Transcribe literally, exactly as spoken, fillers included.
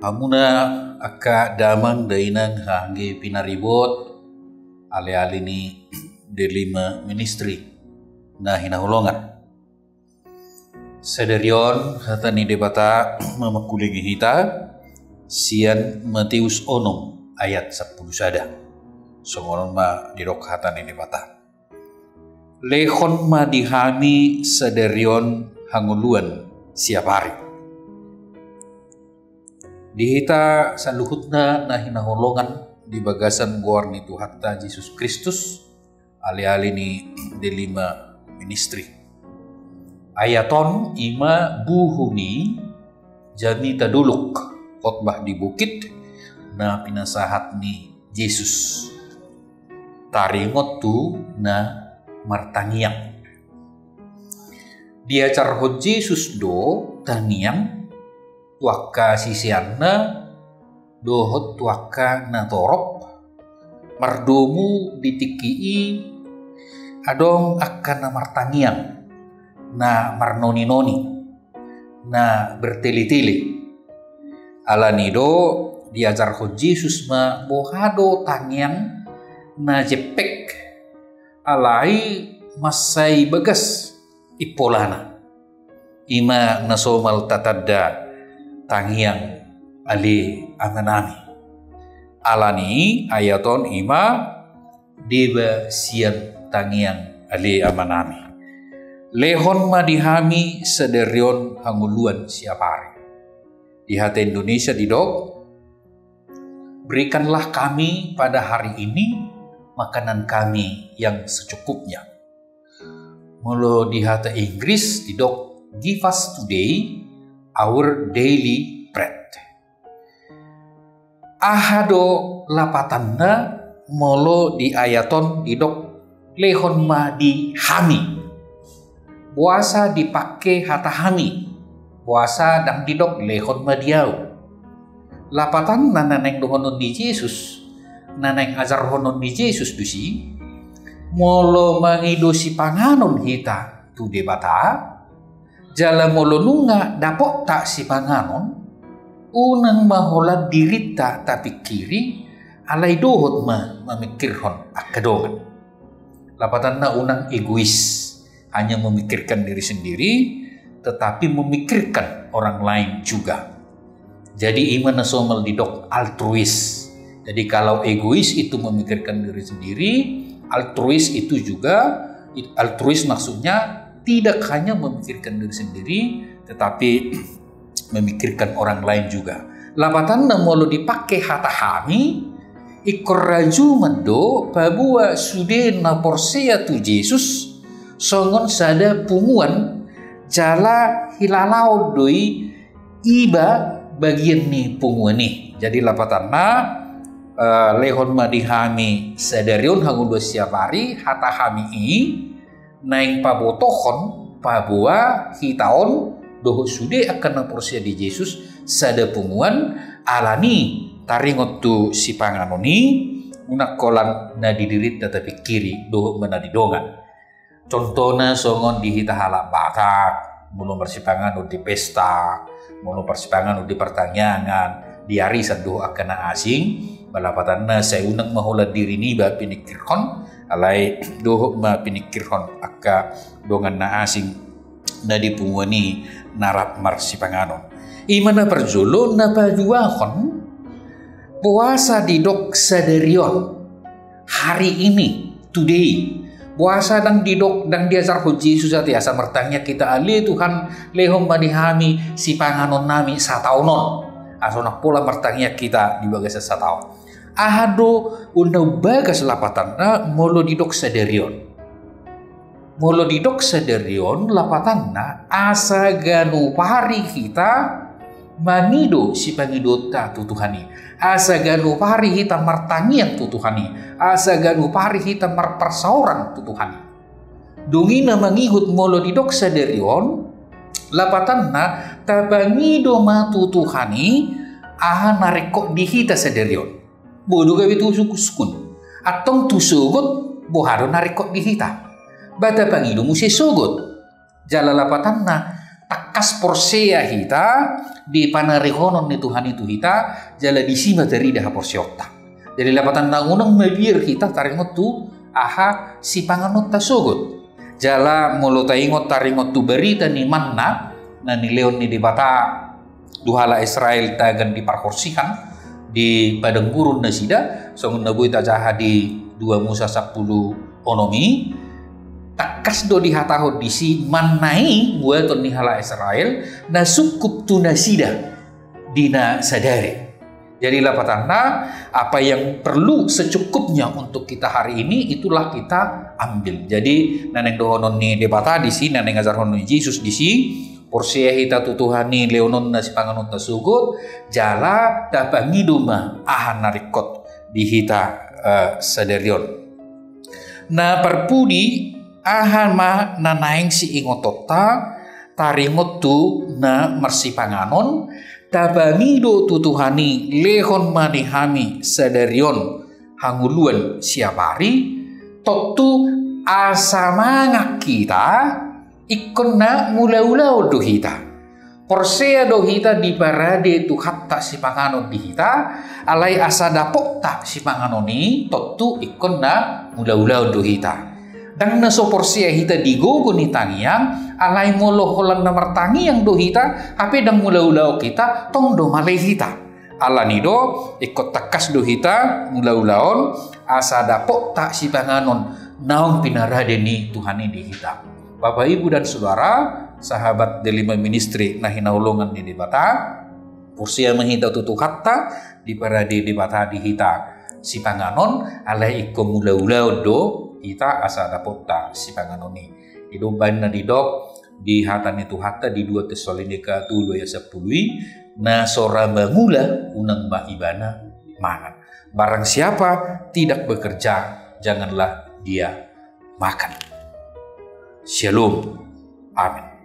Hamuna angka damang dainang haha anggi pinaribot, ale-ale ni Delima Ministry na hinaholongan. Sadari on hata ni Debata mamangkulingi hita sian Mateus onom ayat sampulu sada. Songon on ma didok hata ni Debata: Lehon ma di hami sadari on hangoluan siapari. Di hita saluhutna na hinaholongan di bagasan goar ni Tuhanta Jesus Kristus, ale-ale ni Delima Ministry. Ayat on i ma buhu ni jamita dolok, khotbah di bukit, na pinasahat ni Jesus. Taringot tu na martangiang. Diajarhon Jesus do tangiang tu angka siseanna dohot tu angka natorop, mardomu di tingki i adong angka na martangiang, na marnoni-noni, na bertele-tele. Alani do diajarhon Jesus ma boha do tangiang na jempek, alai mansai bagas impolana. I ma na somal tatanda tangiang, ale amanami. Alani ayat on i ma deba sian tangiang, ale amanami. Lehon ma di hami sadari on hangoluan siapari. Di hata Indonesia didok, berikanlah kami pada hari ini makanan kami yang secukupnya. Molo di hata Inggris didok, give us today our daily bread. Aha do lapatanna molo di ayat on didok lehon ma di hami? Boasa dipake hata hami? Boasa ndang didok lehon ma di ahu? Lapatanna na naeng dohonon ni Jesus, na naeng ajarhonon ni Jesus tusi, molo mangido sipanganon hita tu Debata, jala molo nunga dapotta sipanganon, unang ma holan dirinta tapingkiri, alai dohot ma mamingkirhon angka dongan. Lapatanna unang egois, hanya memikirkan diri sendiri, tetapi memikirkan orang lain juga. Jadi i ma na somal didok altruis. Jadi kalau egois itu memikirkan diri sendiri, altruis itu juga, altruis maksudnya tidak hanya memikirkan diri sendiri, tetapi memikirkan orang lain juga. Lapatanna molo dipake hata hami, ingkon rajuman do paboa sude na porsea tu Jesus songon sada punguan, jala hilalaon do i iba bagian ni punguan i. Jadi lapatanna, eh, lehon ma di hami sadari on hangoluan siapari, hata hami i naeng pabotohon paboa hita on dohot sude angka na porsea di Jesus sada punguan. Alani taringot tu sipanganon i, unang holan na di dirinta tapingkiri dohot ma na di dongan. Contohna songon di hita halak Batak, molo marsipanganon di pesta, molo marsipanganon di partangiangan, di arisan dohot angka na asing, lapatanna sai unang ma holan diri niba piningkirhon, alai dohot ma piningkirhon angka dongan na asing na di punguan i na rap marsipanganon. I ma na parjolo. Na paduahon, boasa didok sadari on, hari ini, today? Boasa ndang didok, ndang diajarhon Jesus ate asa martangiang hita, ale Tuhan, lehon ma di hami sipanganonnami sataon on, asa unang pola martangiang hita di bagasan sataon. Aha do na umbagas lapatanna molo didok sadari on? Molo didok sadari on lapatanna asa ganup ari hita mangido sipangidoonta tu Tuhan i, asa ganup ari hita martangiang tu Tuhan i, asa ganup ari hita marparsaoran tu Tuhan i. Dung i na mangihut molo didok sadari on, lapatanna tapangido ma tu Tuhan i aha na ringkot di hita sadari on. Boi do gabe tu sungkun-sungkun. Antong tu sogot, boha do na ringkot di hita? Ba tapangido muse sogot. Jala lapatanna, Tangkas porsea hita di panarihonon ni Tuhan i tu hita, jala disi ma tarida haporseaonta. Jadi lapatanna unang mabiar hita taringot tu aha sipanganonta sogot. Jala molo taingot taringot tu barita ni manna na nilehon ni Debata tu halak Israel tagan di parhorsihan di padang gurun nasida, songon na boi tajaha di dua Musa sampulu onom i, tangkas do dihatahon disi manna i buaton ni halak Israel na sungkup tu nasida di na sadari. Jadi lapatanna, apa yang perlu secukupnya untuk kita hari ini, itulah kita ambil. Jadi na naeng dohonon ni Debata disi, na naeng ajarhon ni Jesus disi, porsea hita tu Tuhan i lehononna sipanganonta sogot, jala tapangido ma aha na ringkot di hita eh, sadari on. Na parpudi, aha ma na naeng siingotonta taringot tu na marsipanganon, tapangido tu Tuhan i lehon ma di hami sadari on hangoluan siapari, tontu asa mangan hita, ingkon na mulaulaon do hita. Porsea do hita diparade Tuhanta sipanganon di hita, alai asa dapotta sipanganon i tontu ingkon na mulaulaon do hita. Ndang na so porsea hita di gogo ni tangiang, alai molo holan na martangiang do hita, hape ndang mulaulaon hita, tong do male hita. Alani do, ingkon tangkas do hita mulaulaon, asa dapotta sipanganon naung pinarade ni Tuhan i di hita. Bapak, Ibu, dan Saudara, sahabat Delima Ministry na hinaholongan ni Debata, porsea ma hita tu Tuhanta, diparade Debata di hita sipanganon, alai ingkon mulaulaon do hita asa dapotta sipanganon i. I do umbahen na didok di hata ni Tuhanta di dua Tesalonika tolu ayat sampulu i, na so ra mangula unang ma ibana mangan. Barang siapa tidak bekerja, janganlah dia makan. Shalom. Amin.